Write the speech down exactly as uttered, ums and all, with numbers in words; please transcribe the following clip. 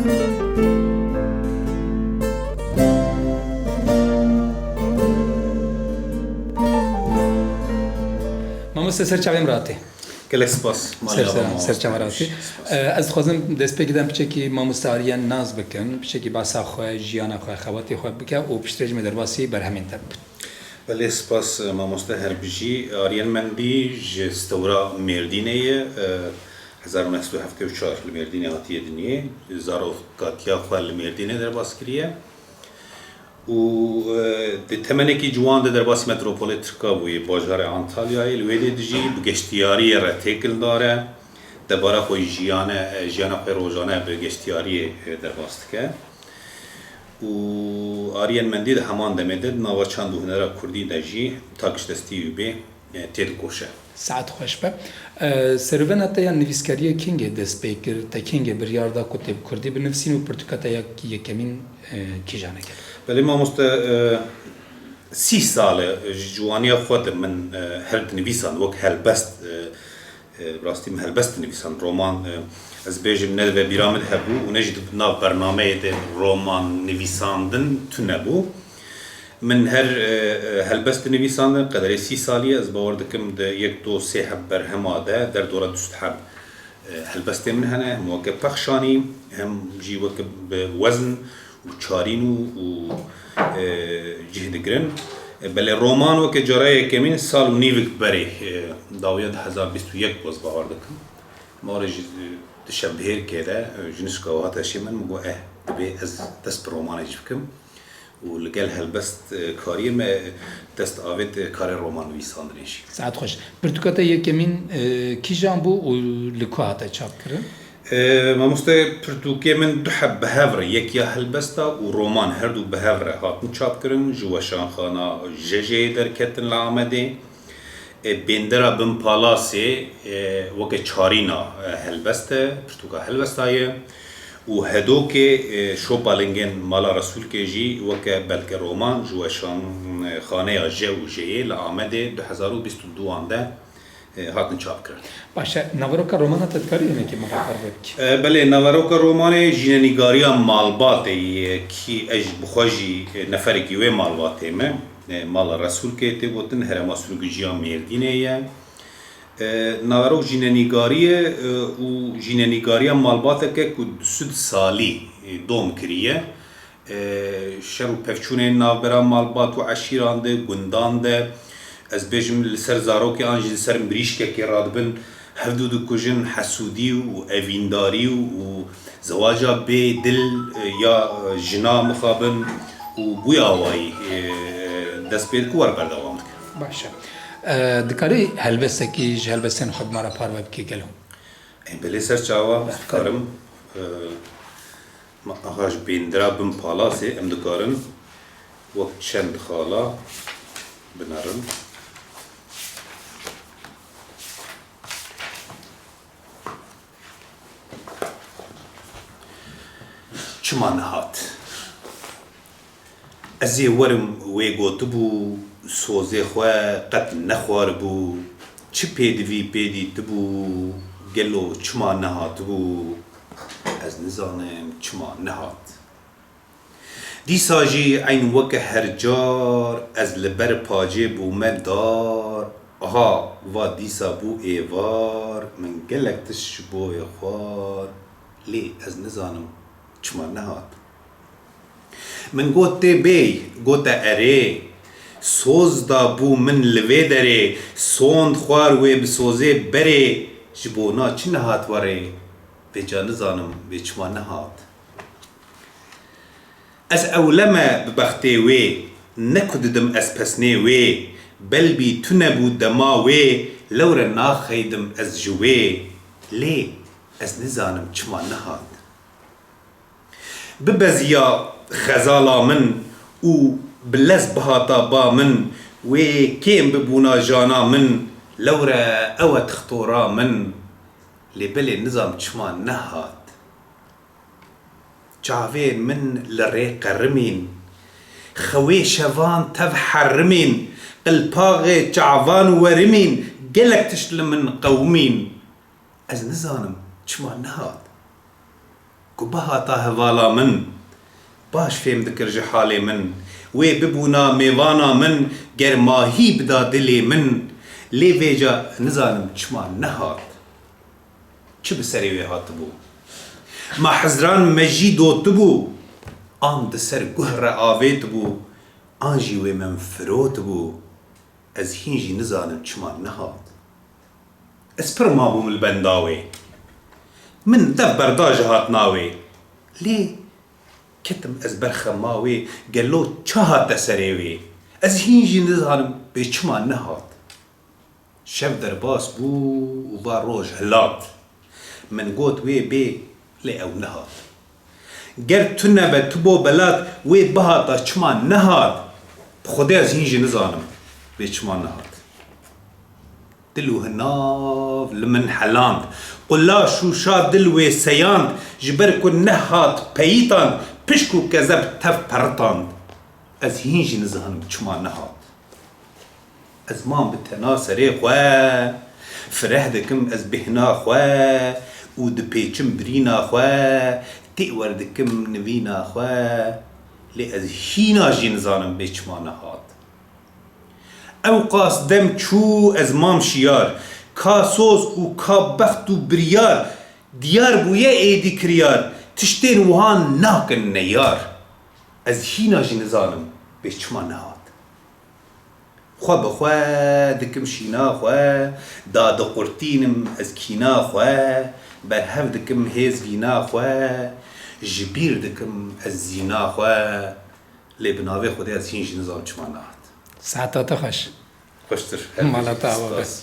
Mamoste, ser çavên ratê. Gelek spas. Ser, ser çava ratê. Spas. Ee, ez dixwazim destpêkê de piçekî mamoste Aryen nas bikin, piçekî basa xwe, jiyana xwe, xebatê xwe bike û piştre jî me derbasî berhemên te bikin. Belê, spas, e, mamoste, her bijî. Aryen Mendî ji stewra Mêrdînê ye. E, hezar û neh sed û heftê û çar li Mêrdînê hatiye dinyê. Zarokatiya xwe li Mêrdînê derbas kiriye. Û, e, di temenekî ciwan de derbasî metropolê Tirka bûye, bajarê Antalyayê. Li wê dê dijî bi geştiyariyê re têkildar e. Debara xwe jiyane, e, jiyana xwe rojane bi geştiyariyê, e, derbas dike. Û Aryen Mendî di heman demê de di nava çand û hunera kurdî de jî takişdestî wî bê, e, têdikoşe. Saet xweş be. E, serûvena te ya nivîskariyê kengê dest pê kir? Te kengê biryar da ku tê bi kurdî binivîsîn û pirtûka te ya yekemîn, e, kîjan e gelo? Belê mamoste, e, sî sal e ji ciwaniya xwe de min, e, her dinivîsand wek helbest, e, E, bi rastî min helbest dinivîsand, roman, e, ez bêjim ne di vebîra min de hebû û ne jî di nav bernameyê de roman nivîsandin tune bû. Min her, e, e, helbest dinivîsandin, qederê sî salî ye, ez bawer dikim di yek, do, sê heb berhema de derdora du sed heb, e, helbestê min hene, hem weke pexşanî, hem jî weke bi wezn û çarîn û, û, e, cih digirin. E, belê roman weke cara yekemîn sal û nîvik berê, e, dawiya du hezar bîst û yek bû, ez bawer dikim. Ma re jî, e, di şevbihêrkê de, e, ji nişka û hate şê min, min got, eh, divê ez dest bi romanê jî bikim. Û li gel helbest, e, kariyê me dest avêt, e, karê roman nivîsandinê jî. Saet xweş. Pirtûka te yekemîn, e, kîjan bû û li ku hate çapkirin? E, mamoste, pirtûkê min du heb bi hev re, yek ya helbesta û roman, her du bi hev re hatin çapkirin, ji weşanxana Jejeyê derketin li Amedê. E, Bêndera Bin Palasê, e, weke çarîna, e, helbest e, pirtûka helbesta ye. Û Hedokê, e, Şopa Lingên Mala Resûlkê jî weke belke roman ji weşanxaneya Je û Jeyê li Amedê du hezar û bîst û duan de, e, hatin çapkirin. Baş e, naveroka romana te dikarî hinekî min re parve bikî? E, belê, naveroka romanê jînenîgariya malbatê ye, kî ez bi xwe jî, e, neferekî wê malbatê me. E, Mala Resûlkê tê gotin, herêma Sirguciya Mêrdînê ye. E, naverok jînenîgarî ye, e, û jînenîgariya malbateke ku du sed salî, e, dom kiriye. E, şer û pevçûnên navbera malbat û eşîran de, gundan de, ez bêjim li ser zarokê an jî li ser mirîşkekê radibin, hevdû dikujin, hesûdî û evîndarî û, û zewaca bê dil, e, ya, e, jina mixabin û bûya awayî, e, dest pê dike û wer berdewam dike. Baş e. E, dikarî helbestekî ji helbestên xwe bi me re parve bikî gelo? Ê, belê ser çawa, ez dikarim. E, Ma aha ji bêndira Bin Palasê em dikarin wek çend xala binerin. Çima nehat? Ez ê werim wê gotibû, sozê xwe qet nexwaribû, çi pêdivî pê dîtibû, gelo çima nehatibû? Ez nizanim çima nehat. Dîsa jî eyn weke her car, ez li ber pacê bûme dar, aha, va dîsa bû êvar, min gelek tişt ji bo wê xwar, lê ez nizanim çima nehat. Min got, tê bêy, gote, erê. Soz dabû min li vê derê, sond xwar wê bi sozê berê, ji bona çi nehat werê? Vêca nizanim wê çima nehat. Ez ewle me bi bextê wê, ne ku didim ez pesnê wê, belbî tune bû dema wê, lewre naxeydim ez ji wê. Lê ez nizanim çima nehat. Bibeziya xezala min û bi lez bihata ba min, wê kêm bibûna jana min, lewre ew e tixtora min. Lê belê nizam çima nehat. Çavên min li rê qerimîn, xewê şevan tev herimîn, qilpaxê çavan werimîn, gelek tişt li min qewimîn. Ez nizanim çima nehat. Ku bihata hevala min, baş fêm dikir ji halê min. Wê bibûna mêvana min, germahî bida dilê min. Lê vêca nizanim çima nehat. Çi bi serê wê hatibû? Ma hizran me jî dotibû, an di ser guh re avêtibû, an jî wê min firotibû. Ez hîn jî nizanim çima nehat. Ez pir mabûm li benda wê. Min dev berda ji hatina wê. Lê ketim ez ber xema wê, gelo çi hate serê wê? Ez hîn jî nizanim bê çima nehat. Şev derbas bû û va roj hilat. Min got wê bê, lê ew nehat. Ger tu nebe tu bo belat, wê bihata çima nehat? Bi Xwedê ez hîn jî nizanim bê çima nehat. Dil û hinav li min heland. Qula şûşa dil wê seyand, ji ber ku nehat peyîtand, pişk û kezeb tev peritand. Ez hîn jî nizanim çima nehat. Ez mam bi tena serê xwe, fireh dikim ez bêhna xwe û dipêçim birîna xwe, têwer dikim nivîna xwe, lê ez hîna jî nizanim bê çima nehat. Ewqas dem çû ez mam şiyar, ka soz û ka bext û biryar, diyar bûye êdî kiryar, tiştên wiha nakin neyar. Ez hîna jî nizanim bê çima nehat. Xwe bi xwe dikim şîna xwe, dadiqurtînim ez kîna xwe, berhev dikim hêzgîna xwe, ji bîr dikim ez zîna xwe, lê bi navê Xwedê ez hîn jî nizanim çima nehat. Saeta te xweş. Xweştir. Mala te ava be. Spas.